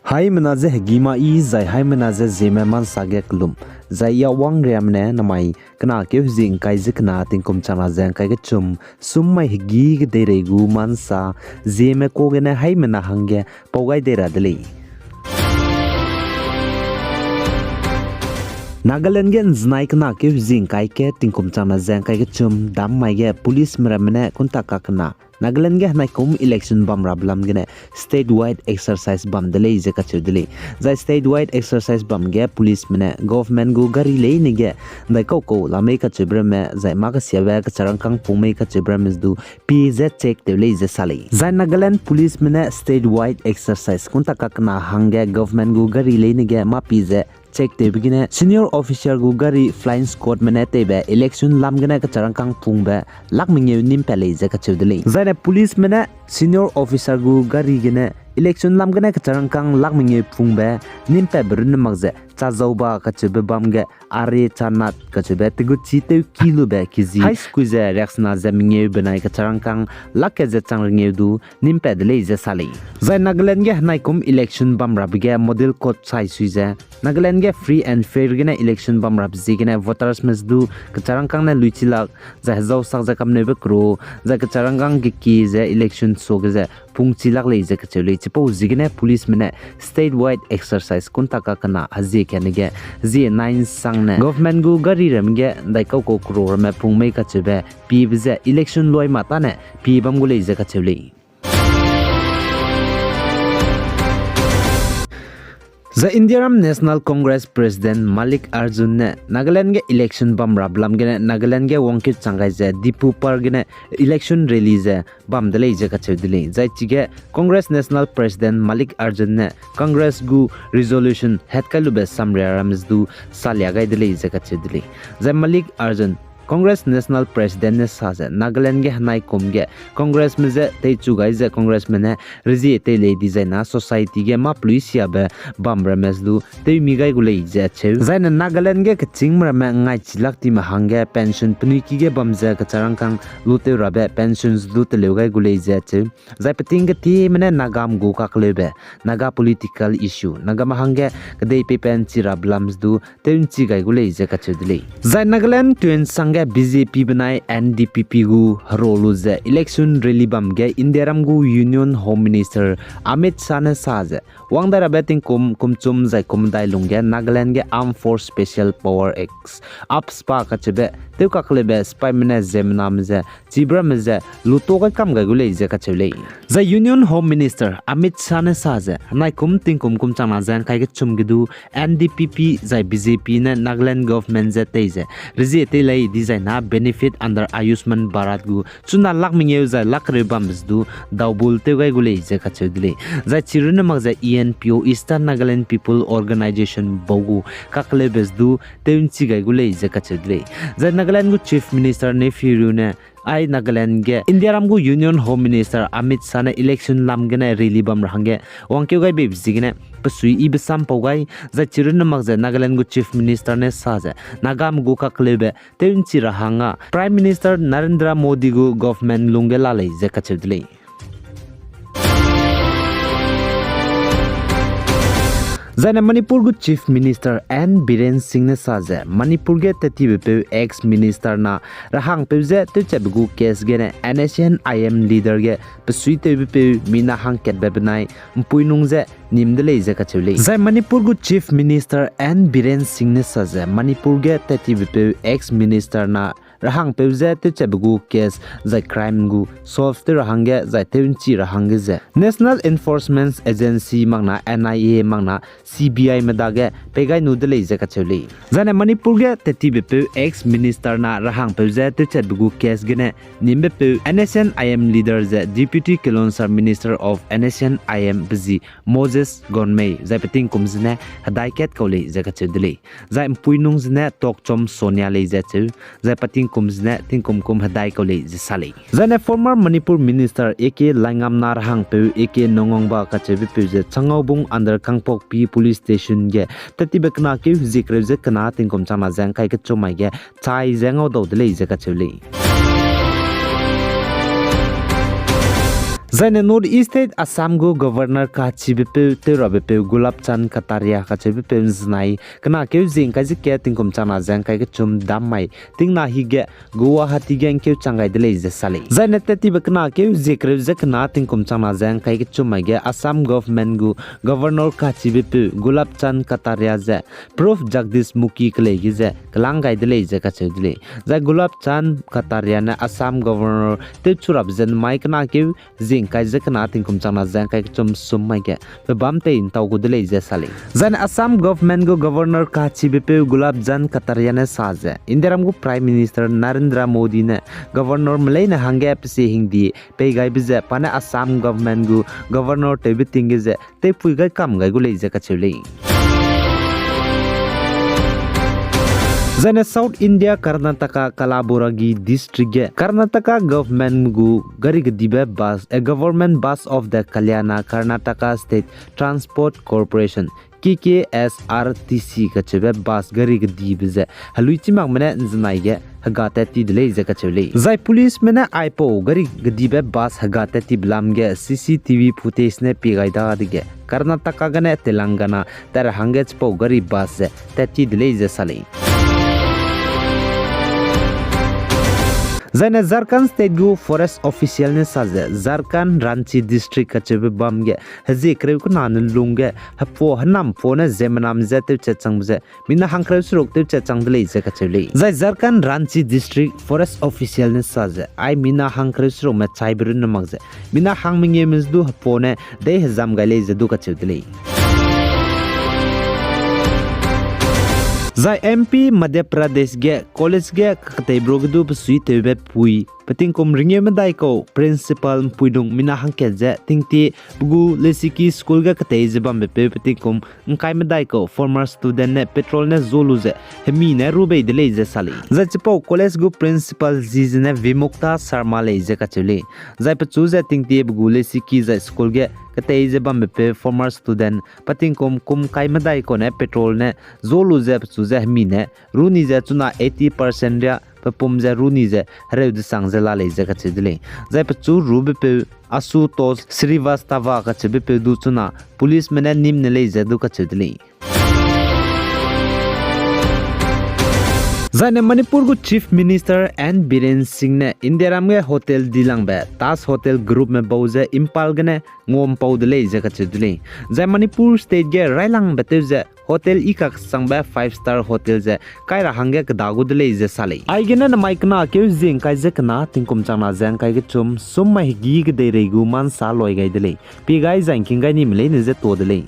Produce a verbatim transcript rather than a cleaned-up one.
Haimena ze hegî ma i, zai haimena ze Zeme ma nsa ge kelum, zai ya wangriame ne namai kena keu hezi ngkai ze kena tingkum changna ze ngkai kechum, sum mai hegî kedeirei gu ma nsa, Zeme ka gene haimena hangge pau gai dei ra de lei. Nagaland ge nzenai kena keu hezi ngkai ke tingkum changna ze ngkai kechum dam mai ge policeme ramme ne kunta kakena Nagaland ge henaikum election bam rabe lam gene statewide exercise bam de lei ze kacheu de lei. Zai statewide exercise bam ge policeme ne government gu gari leine ge ndaikau kau lamei kacheube ramme, zai mâ kesiabe kecharangkâng pung mei kacheube ramme ze du pie ze check tew lei ze sa lei. Zai Nagaland policeme ne statewide exercise kunta kakena hangge government gu gari leine ge mâ pie ze check tewbe gene senior officer gu gari flying squadme ne teibe election lam gene kecharangkâng pungbe lak mengeu nimpat lei ze kacheu de lei. Zaine policeme ne senior officer gu gari gene election lam gene kecharangkâng lak mengeu pungbe nimpatbe runne mak ze Chazauba kacheube bam ge Aryanath kacheube teguchi tewki lube kezi hai sekui ze riaksena ze mengeu benai kecharangkâng lak kat ze chang rengeu du nimpat de lei ze sa lei. Zai Nagaland ge henaikum election bam rabe ge model code sai sui ze Nagaland ge free and fair gene election bam rabe ziegene votersme ze du kecharangkâng ne luichi lak, zai hezau sak ze kamneube kru, zai kecharangkâng geki ze election suage ze pungchi lak lei ze kacheu lei. Chipau ziegene policeme ne statewide exercise kunta kakena hezie kane ge hezie nai nsangne government gu gari ramme ge ndaikau kau kru ramme pung mei kacheube piebe ze election luai ma tane pie bam gu lei ze kacheu lei. Zai Indiaram National Congress President Mallikarjun ne Nagaland ge election bam rabe lam gene Nagaland ge wangkeu chang gai ze Dipupar gene election rally ze bam de lei ze kacheu de lei. Zai chige Congress National President Mallikarjun ne Congress gu resolution hetkaibe samria ramme ze du salia gai de lei ze kacheu de lei. Zai Mallikarjun, Congress National President ne sa ze Nagaland ge henaikum ge Congressme je teichu gai ze Congressme ne rezie tei lei dizai na society ge mâ pelui siabe bam ramme ze du tewmi gai gu lei ze acheu. Zaine Nagaland ge kechîngme ramme ngaichi lak time hangge pension penui ki ge bam ze kecharangkâng lutew rabe pension ze du teleu gai gu lei ze acheu. Zai peting ketieme ne Nagame gu kakleube, Naga political issue, Nagame hangge kedei peipen chi rabe lam ze du tew nchi gai gu lei ze kacheu de lei. Zai Nagaland tewnsangge B J P benai N D P P gu hero lu ze election rally bam ge Indiaram gu Union Home Minister Amit Shah ne sa ze wang dai rabe tingkum kumchum zai kum medai lungge Nagaland ge Armed Force Special Power Act, AFSPA kacheube tewkakleube sipaime ne ziemmename ze chibe ramme ze luto gai kam gai gu lei ze kacheu lei. Zai Union Home Minister Amit Shah ne sa ze henaikum tingkum kum changna ze ngkai kechum ge du N D P P zai B J P ne Nagaland government je tei ze rezie tei lei dizai na benefit under Ayushman Bharat gu chuna lak mengeu zai lak kereu bambe ze du double tew gai gu lei ze kacheu de lei. Zai chirunne mak ze E N P O, Eastern Nagaland People Organisation bau gu kakleube ze du tew nchi gai gu lei ze kacheu de lei. Zai Nagaland gu Chief Minister Neiphiu Rio ne ai Nagaland ge Indiaram gu Union Home Minister Amit Shah ne election lam gene rally bam ra hangge wangkeu gai beibe ziegene pesui yibe sam pau gai. Zai chirunne mak ze Nagaland gu Chief Minister ne sa ze Nagame gu kakleube tew nchi ra hangge Prime Minister Narendra Modi gu government lungge la lei ze kacheu de lei. Zaine Manipur gu Chief Minister N Biren Singh ne sa ze Manipur ge tetibepeu ex-minister na rahangpeu je tewchatbe gu case gene N S C N I M leader ge pesuitewbepeu mina hangkatbe benai ’mpuinung je nim de lei ze kacheu lei. Zai Manipur gu Chief Minister N Biren Singh ne sa ze Manipur ge tetibepeu ex-minister na rahangpeu je tewchatbe gu case zai crime gu solve tew ra hangge zai tew ’nchi ra hangge ze National Enforcement Agency mak na, N I A mak na, C B I me dage pei gai nu de lei ze kacheu lei. Zaine Manipur ge tetibepeu ex-minister na rahangpeu je tewchatbe gu case gene nimbepeu N S C N I M leader ze Deputy Kilonser Minister of N S C N I M pe zi Moses Gonmei zai petingkum zene hedai kat kau lei ze kacheu de lei. Zai ’mpuinung zene Tokchom Sonia lei ze cheu, zai petingkum zene tingkum kum hedai kau lei ze sa lei. Zaine former Manipur Minister A K Laingam na rahangpeu A K Nongangba kacheubepeu ze Changaobung under Kangpokpi Police Station ge tetibe kena keu hezie kereu ze kena tingkum changna ze ngkai kechum mai ge chai ze ngaudau de lei ze kacheu lei. Zaine North East State Assam gu Governor kachibe peu, tew rabe peu Gulab Chand Kataria kacheube peu ’nzenai kena keu zing kai ze ke tingkum changna ze ’ngkai kechum dam mai tingna hige Guwahati ge ’ngkeu chang gai de lei ze sa lei. Zaine tat tibe kena keu zie kereu ze kena tingkum changna ze ’ngkai kechum mai ge Assam government gu Governor kachibe peu Gulab Chand Kataria ze Prof Jagdish Mukhi kelei ge ze kelang gai de lei ze kacheu de lei. Zai Gulab Chand Kataria ne Assam Governor tewchu rabe ze namai kena keu zing kai ze kena tingkum changna ze ’ngkai kechum sum mai ge pe bam tei ’ntau gu de lei ze sa lei. Zaine Assam government gu Governor kachibe peu Gulab Chand Kataria ne sa ze Indiaram gu Prime Minister Narendra Modi ne Governor me leine hangge pe sie hingdi pei gaibe ze pa ne Assam government gu Governor tewbe ting ge ze teipui gai kam gai gu lei ze kacheu lei. Zaine South India Karnataka Kalaburagi District ge Karnataka government gu gari kedibe bus, a government bus of the Kalyana Karnataka State Transport Corporation, K K S R T C kacheube bus gari kedibe ze helui chimakme ne ’nzenai ge hega tat ti de lei ze kacheu lei. Zai policeme ne aipau gari kedibe bus hega tat tibe lam ge C C T V footage ne pie gai dadege Karnataka gene Telangana tat ra hangge chipau gari bus ze tat ti de lei ze sa lei. Zaine Jharkhand State gu forest official ne sa ze Jharkhand Ranchi District kacheube bam ge hezie kereu kena ne lungge hepua henam pua ne ziemmename je tewchat changbe ze mina hangkereu seruk tewchat chang de lei ze kacheu lei. Zai Jharkhand Ranchi District forest official ne sa ze ai mina hangkereu serukme chaibe runne mak ze mina hangmengeume ze du hepua ne dei hezam gai lei ze du kacheu de lei. Zai M P Madhya Pradesh ge college ge kaketei bro ge du besuitewbe pui pe tingkum ringeu medai kau principal mpuinung mina hangkat ze tingtie pe gu lesiki school ge ketei ze bambe peu pe tingkum ’ngkai medai kau former student ne petrol ne zo lu ze hemi ne ru bei de lei ze sa lei. Zai chipau college gu principal zi zene Vimukta Sharma lei ze kacheu lei. Zai pechu ze tingtie pe gu lesiki zai school ge ketei ze bambe peu former student pe tingkum kum ’ngkai medai kau ne petrol ne zo lu ze pechu ze hemi ne ru ni ze chuna eighty percent ria pe pum ze ru ni ze hereu desang ze la lei ze kacheu de lei. Zai pechu rube peu Ashutosh Srivastava kacheube peu du chuna policeme ne nîm ne lei ze du kacheu de lei. Zaine Manipur gu Chief Minister N Biren Singh ne Indiaram ge hotel dilangbe Taj Hotel Groupme bau ze Imphal gene nguampau de lei ze kacheu de lei. Zai Manipur State ge railangbe tew ze hotel i kaksangbe five star hotel ze kai ra hangge keda gu de lei ze sa lei. Aigene namai kena keu zing kai ze kena tingkum changna ze ’ngkai kechum sum mai hegî kedeirei gu ma ’nsa loi gai de lei. Pie gai zai ’ngking gai nime leine je tuâ de lei.